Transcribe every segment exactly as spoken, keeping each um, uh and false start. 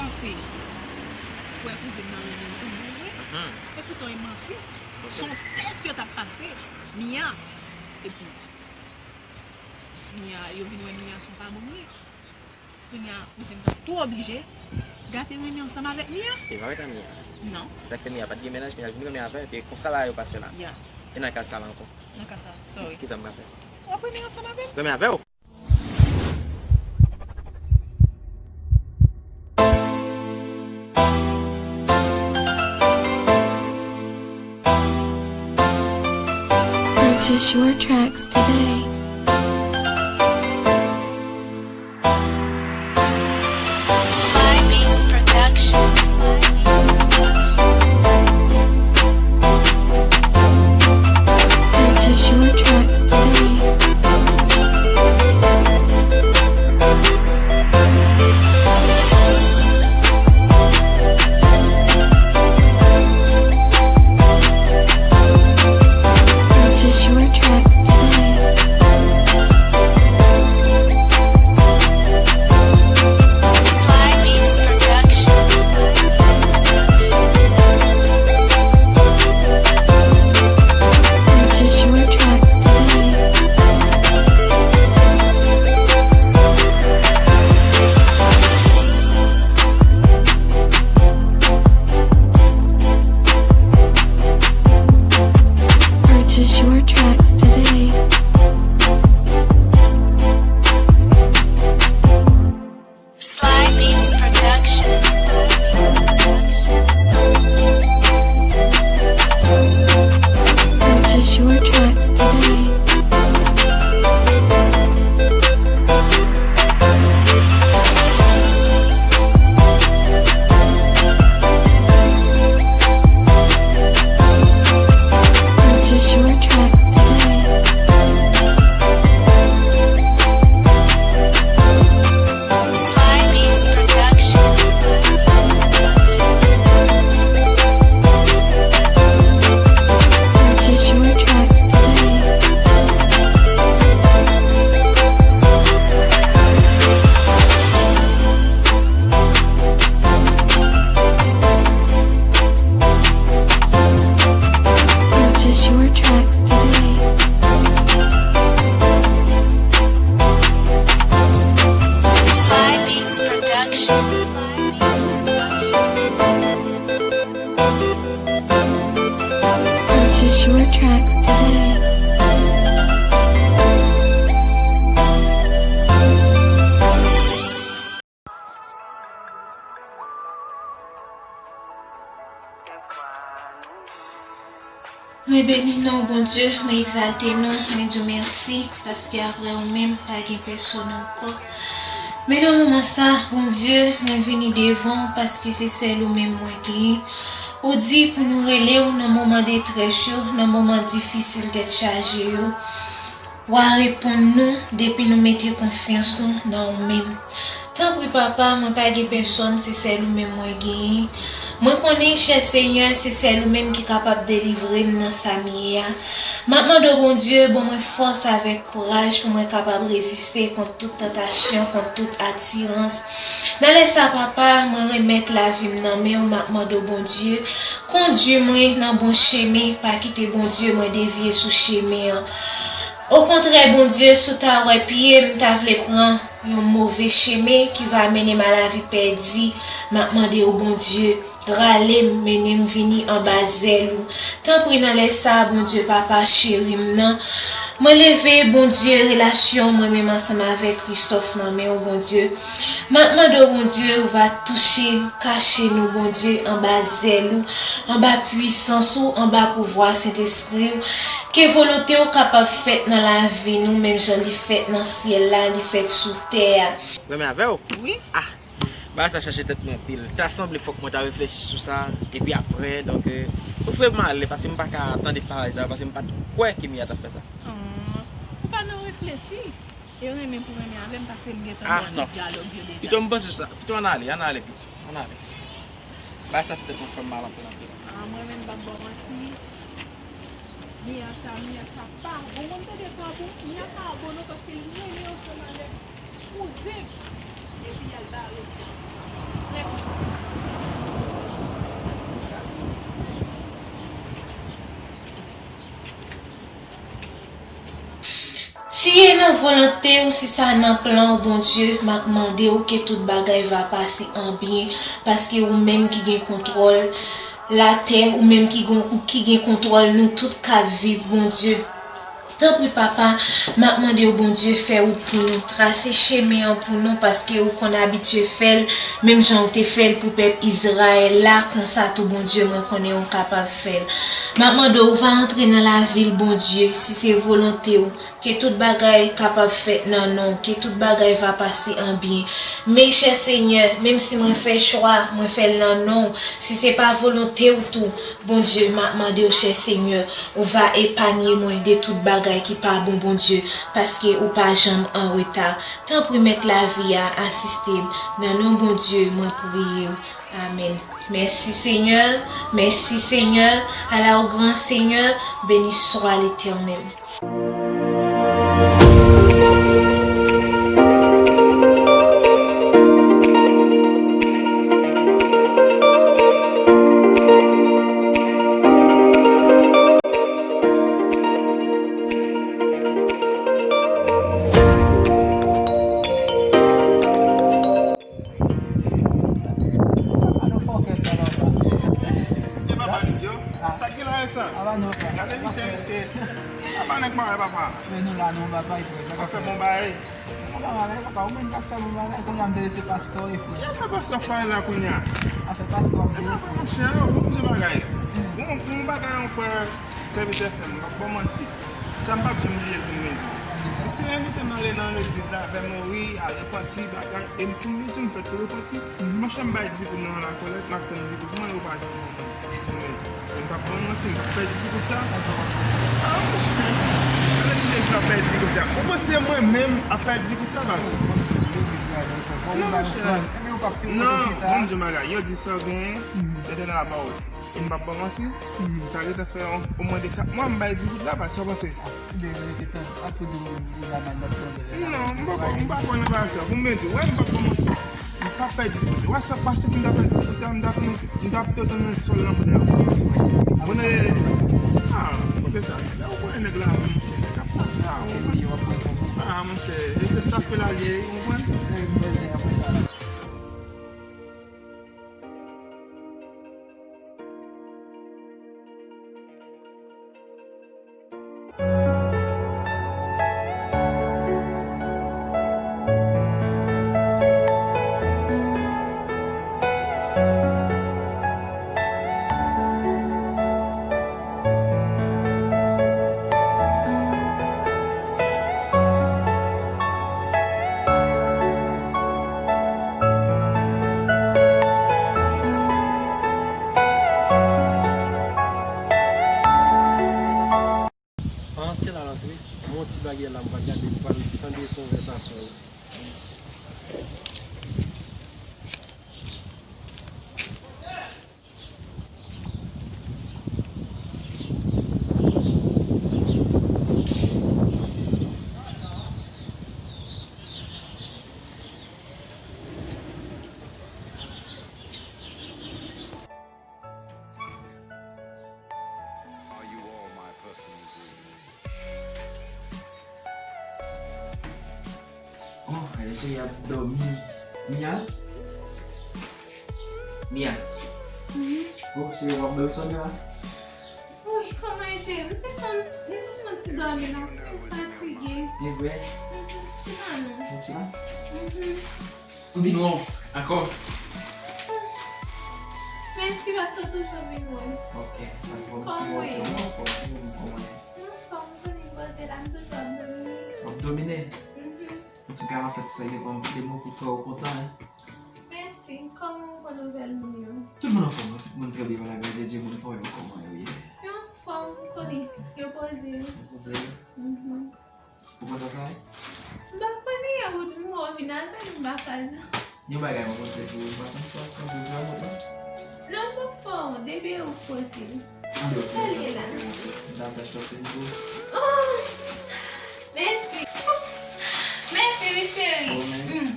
Panse frè kouzen m nan renmen l tout bon vre. Epoutan e manti. Se yon tès yo t ap pase Mia. Epi Mia, yo vin wè Mia se yon pa bon moun li. Kounye a kouzen m nan tou oblije gate renmen ansanm avèk Mia. E pa wè ta Mia. Non. Sa k fè Mia pa t gen mennaj, Mia vin renmen avè l, epi konsa bagay yo pase la. Ya. E nan ka sa la ankò. Nan ka sa, sorry. Kisa m ka fè? W ap renmen ansanm avè l. Renmen avè w. Purchase your tracks today. Sly Beats Production. Purchase your tracks today. Purchase your tracks today. Sly Beats Production. Purchase your tracks today. Purchase your tracks today. Sly Beats Production. Purchase your tracks today. Purchase your tracks today. Sly Beats Production. Purchase your tracks today. Purchase your tracks today. Sly Beats Production. Purchase your tracks today. Mwen beni non w, Bondye, mwen egzalte non w, mwen di w mèsi, paske aprè ou menm, pa gen pèsonn ankò. Men nan moman sa, Bondye, mwen vini devan w, paske se sèl ou menm mwen genyen. Ou di pou nou rele w nan moman detrès yo, nan moman difisil, tèt chaje yo. W a reponn nou depi nou mete konfyans nou nan ou menm. Tanpri, Papa, mwen pa gen pèsonn, se sèl ou menm mwen genyen. Mwen konnen, chè Senyè, se sèl ou menm ki kapab delivre m nan sa m ye a. M ap mande w, Bondye, ban mwen fòs avèk kouraj pou mwen kapab reziste kont tout tantasyon, kont tout atirans. Nan lè sa, Papa, mwen remèt lavi m nan men w, m ap mande w, Bondye, kondui mwen nan bon chemen, pa kite, Bondye, mwen devye sou chemen an. Okontrè, Bondye, si w ta wè pye m ta vle pran yon move chemen ki va mennen m a lavi pèdi, m ap mande w, Bondye, rale m, mennen m vini anba zèl ou. Tanpri, nan lè sa a, Bondye, Papa cheri m nan, mwen leve, Bondye, relasyon mwen menm ansanm avèk Christophe nan men w, Bondye. M ap mande w, Bondye, ou va touche, kache nou, Bondye, anba zèl ou, anba pwisans ou, anba pouvwa Sentespri w. Ke volonte w kapab fèt nan lavi nou, menm jan li fèt nan syèl la, li fèt sou tè a. Renmen avè w? Wi. Ah! Bagay sa chaje tèt mwen anpil. Ta sanble fòk mwen ta reflechi sou sa, epi aprè, donk, euh, ou fè m ale, paske m pa ka tande pawòl sa yo, paske m pa t kwè ke Mia t ap fè sa. Ah, ou pa nan reflechi. E renmen pou renmen avè m, paske m gentan ba w tout dyalòg yo deja. Pito m panse sa. Pito ann ale, ann ale pito. Ann ale. Bagay sa fè tèt mwen fè m mal anpil, anpil. Ah, mwen menm m p ap ba w manti. Mia sa, Mia sa pa bon. Mwen tande pa bon. Mia pa bon non, paske li renmen ansanm avèk kouzen m. Epi y al bare l. Frè kouzen. Volonte w, si sa nan plan w, Bondye, m ap mande w ke tout bagay va pase an byen, paske ou menm ki gen kontwòl latè, ou menm ki gon-, ou ki gen kontwòl nou tout k ap viv, Bondye. Tanpri, Papa, m ap mande w, Bondye, fè wout pou nou, trase chemen an pou nou, paske ou konn abitye fè l, menm jan ou te fè l pou pèp Izrayèl la, konsa tou, Bondye, mwen konnen ou kapab fè l. M ap mande w, va antre nan lavi l, Bondye, si se volonte w, ke tout bagay kapab fèt nan non w, ke tout bagay va pase an byen. Men, chè Senyè, menm si mwen fè chwa, mwen fè l nan non w, si se pa volonte w tou, Bondye, m ap mande w, chè Senyè, ou va epanye mwen de tout bagay ki pa bon, Bondye, paske ou pa janm an reta. Tanpri, Mèt lavi a, asiste m. Nan non Bondye, mwen priye w. Amèn. Merci Seigneur, merci Seigneur, à la au grand Seigneur, béni soit l'Éternel. Alo fòkè sa papa. E papa Lidyo, sa k gen la e sa? Gade misye, misye. Papa nèg mare papa. Men nou la non papa, e frè. Sa k ap fè bon bagay? Papa mare papa, ou menm k ap fè bon bagay, kounye a m te lese pastè wi frè. Sa fè pastè fè la kounye a? Afè pastè ap veye frè. Monchè, ou konn bagay. Bon, bon bagay yon frè. Sèvitè fè m, m p ap ba w manti. Sa m p ap janm bliye l pou mezon. Misye envite m ale nan legliz la, avè Mori, al repanti, bagay, e m tou, m tou m fè tou repanti. Monchè, m bay di goud nan lakòlèt, m ap tann di goud mwen, yo pa janm ban mwen pou mezon. E m p ap ba w manti, m p ap pèdi di goud sa. Ah, monchè, ale legliz la pèdi di goud sa. Ou panse mwen menm ap pèdi di goud sa, baz? Non, monchè. Non, bon, m di w bagay, yo di sa w genyen, Letènèl ap ba w. E m p ap ba w manti, sa gentan fè on, omwen de kat mwa m bay di goud la, pa sa w panse? Tande, rete tann, ap pou di goud la nan lòt pwoblèm. Non, m pa kwè, m pa kwè nan bagay sa. Pou m byen di w, wè, m p ap ba w manti. M p ap pèdi goud. Wè sa k pase pou m ta pèdi goud sa, m ta tounen, m ta pito tounen sòl nan kote a. Konnen, ah, kote sa, la ou konnen nèg la, nèg ap pase a, ou konnen. Ah, monchè, e se staff la l ye, ou konprann? An, se la l antre. Yon ti bagay la, m pral gade, m pral tande konvèsasyon yo. Oh, gade cheri ap dòmi. Mia? Mia? Mhm. Oh, cheri, w ap dòmi sònn la? Wi, kòman e cheri? M te fè, m te fè yon ti dòmi la. M fatige. E vre? Mhm, chita non. Ou chita? Mhm. Ou vin wè w ankò? Mèsi paske w toujou vin wè m. Ok, paske w si wè w fè yon fò, ou konn kòman l ye. M anfòm, m konnen poze la, m toujou ap domine. W ap domine? Mhm. Antouka, m ap fè tout sa ki depann de mwen pou fè w kontan, wi. Mèsi, kòman w pran nouvèl moun yo? Tout moun anfòm, wi, tout moun trè byen, pa lagras de Dye, moun pa w yo kòman yo ye? Yo anfòm, m konnen, yo poze. Yo poze? Mhm. Ou kontan sa, wi? M pa konnen, ou, ou vin al fè m pa kaz. Yon bagay mwen konn fè pou ou, m pa konn si w ap konn pou djòl ou non. Non, m p ap fè w, depi ou kote. Anben, ok, salye la. M t ap fè shopping pou ou. Oh! Mèsi. Mèsi, wi, cheri. Mm.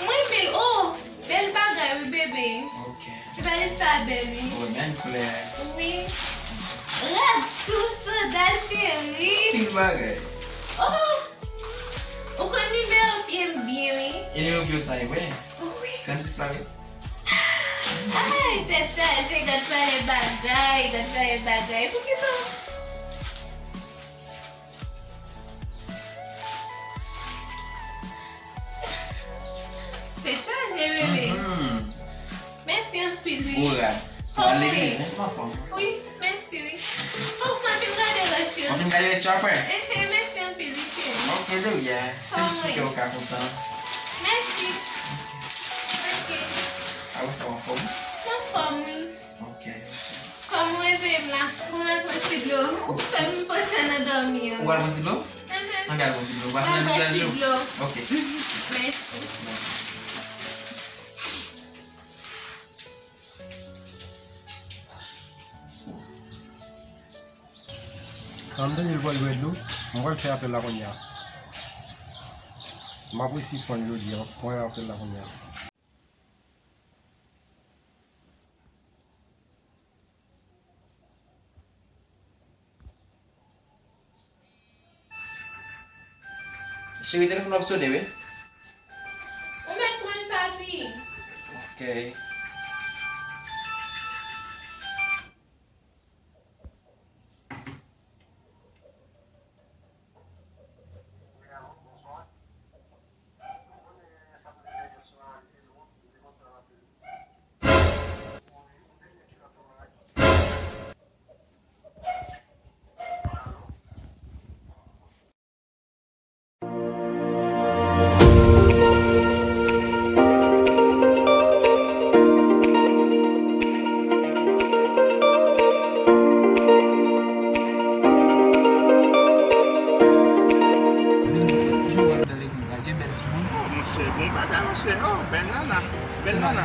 Mwen renmen l. Oh! Bèl bagay, wi, bebe. Ok. Ti bagay sa bèl, wi. Wi, menm koulè. Wi. Rad tou, sandal, cheri. Anpil bagay. Oh! M byen, wi. E nimewo pi yo sa e vre? Wi. Trannsis la, wi. Ay, tèt chaje, gad valè bagay, gad valè bagay. Poukisa? Tèt chaje, bebe. Mhm. Mèsi anpil, wi. Ou rad. Ou al legliz, wi, m anfòm. Wi, mèsi, wi. Oh, mwen fin gade rès yo. Ou fin gade rès yo apre? Ehe, mèsi anpil, wi, cheri. Ok, de rien. Se jis pou kè w ka kontan. Mèsi. Ok. Apre sa, w anfòm? M anfòm, wi. Ok, ok. Kòm ou reveye m la, mwen al pran ti dlo. Ou fè m panse nan dòmi an. Ou al pran ti dlo? Ehe. Ann al pran ti dlo. Ou pase nan vizaj ou? Mwen al pran ti dlo. Ok. Mèsi. An m tande l pral jwenn nou, mwen pral fè apèl la kounye a. M ap resi pran l jodi a, mwen pral fè apèl la kounye a. Cheri, telefòn nan ap sone, wi. Ou mèt pran l, papi. Ok. Di m, ki jou w ap nan legliz la? Gen bèl timoun? Oh, monchè, bon bagay, monchè. Oh, bèl nana. Bèl nana.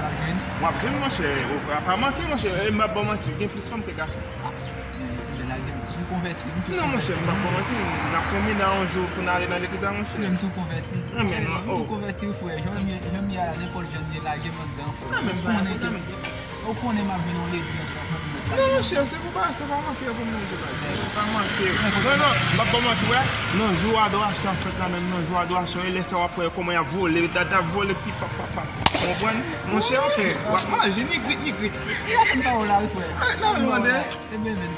W ap jwenn, monchè. Ou pa, pa manke, monchè. E m ap ba w manti, gen plis fanm ke gason. Ah, men, men la gen, m konvèti, m tou konvèti. Non, monchè, m p ap ba w manti. N ap konbine yon jou pou n ale nan legliz la, monchè. Frè, m tou konvèti. Non, men non, oh. M tou konvèti, frè. Jan m ye, jan m ye a la, nenpòt jan m ye, lage m anndan, frè. Ah, men m pa nan pwoblèm. Ou konnen m ap vin yon legliz ankò, fanmi mwen. Non, monchè, se pou pa, se pa manke pou mwen, se pa, se pa manke. Non, non, m ap ba w manti, wè. Nan jou adorasyon ap fèt la menm, nan jou adorasyon, e lè sa w ap wè kòman y ap vole, dada ap vole, pi pap, pap, pap. Ou konprann? Monchè, ok, w ap manje, nigrit, nigrit. Ou la fè m pawòl la, wi, frè. Ah, non, m mande.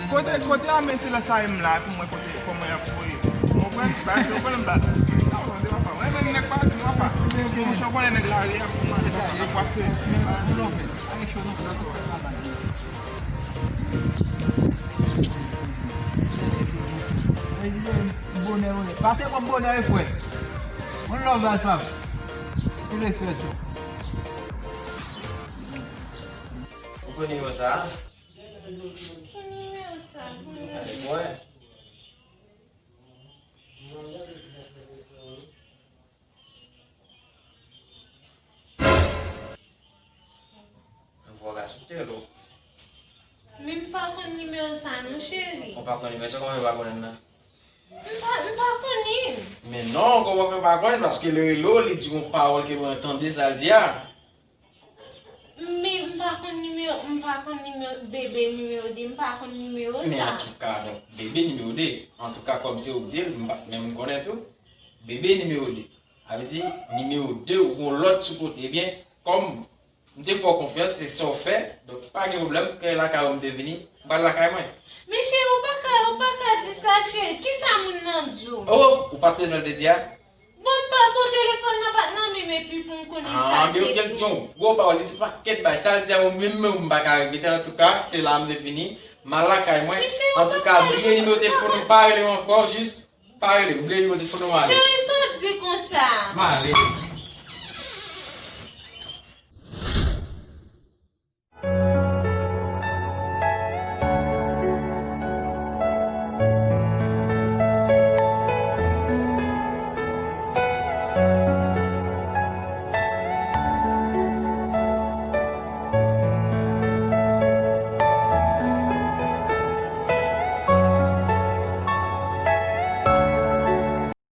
Kote, kote a, men se la sa e m la, pou mwen, kote, kòman y ap voye. Ou konprann? Bagay se, ou konprann m pa. Non, m mande, papa. Mwen menm nèg pa di m, papa. Monchè, ou konnen nèg lari a, pou mwen, ap pase. Mwen, mwen, mwen, mwen, mwen, mwen, mwen, mwen, Bonè, bonè. Pase kòm bonè, wi, frè. One love, baz pa m. Tout respè, tchou. Ou konn nimewo sa a? Ki nimewo sa a? Gade, mwen. Anvwa ka sou tèl ou. Men m pa konn nimewo sa non, cheri. Ou pa konn nimewo sa, kòman ou pa konnen l nan? M pa, m pa konnen. Men non, kòman fè pa konnen? Paske lè rele w, li di yon pawòl ke mwen tande sa l di a. Men m pa konn nimewo, m pa konn nimewo, bebe nimewo de, m pa konn nimewo sa. Men antouka, donk, bebe nimewo de. Antouka, kòm se ou k di l, m pa, men m konnen tou. Bebe nimewo de. Sa vle di, nimewo de, ou gon lòt sou kote. Ebyen, kòm m te fè w konfyans, se sa w fè, donk pa gen pwoblèm, kè lakay ou m te vini, m pral lakay mwen. Men cheri, ou pa ka, ou pa ka di sa, cheri. Kisa moun nan di w? Oh, ou pa t tande sa l te di a? Bon, m pa bon telefòn nan pa t nan men m epi pou m konnen sa l te di. Ah, men ou gen yon gwo pawòl, li di pakèt bagay. Sa l di a, ou menm, menm, m pa ka regrete. Antouka, se la m te vini. M al lakay mwen. Antouka, bliye nimewo telefòn ou, pa rele m ankò, jis pa rele m. Bliye nimewo telefòn ou, m ale. Cheri, sa w ap di konsa? M ale.